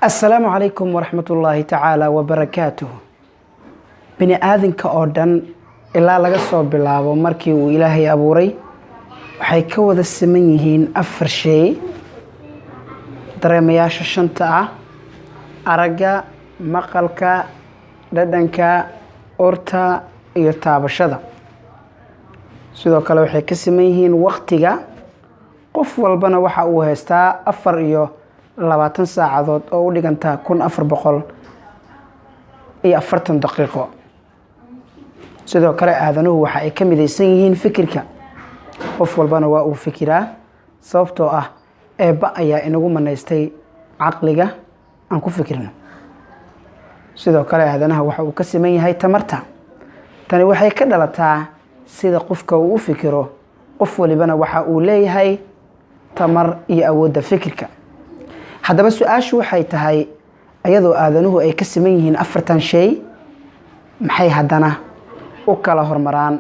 Asalaamu calaykum waraxmatullaahi tacaala wabarakaatuh. Bini aadinka oo dhan, ilaa laga soo bilaabo markii uu Ilaahay abuuray, waxay ka wada siman yihiin afar shay: dareemayaasha shanta ah, aragga, maqalka, dhadhanka, urta iyo taabashada. Sidoo kale waxay ka siman yihiin waqtiga. Qof walbana waxa uu haystaa 24 saacadood oo u dhiganta 1440 daqiiqo. Sidoo kale aadanuhu waxa ay ka midaysan yihiin fikirka. Qof walbana waa uu fikiraa, sababtoo ah Eebba ayaa inagu manaystay caqliga aan ku fikirno. Sidoo kale aadanaha waxa uu ka siman yahay tamarta. Tani waxay ka dhalataa sida qofka uu u fikiro. Qof walibana waxa uu leeyahay tamar iyo awoodda fikirka. Haddaba su-aashu waxay tahay, iyadoo aadanuhu ay ka siman yihiin afartan shay, maxay haddana u kala hormaraan?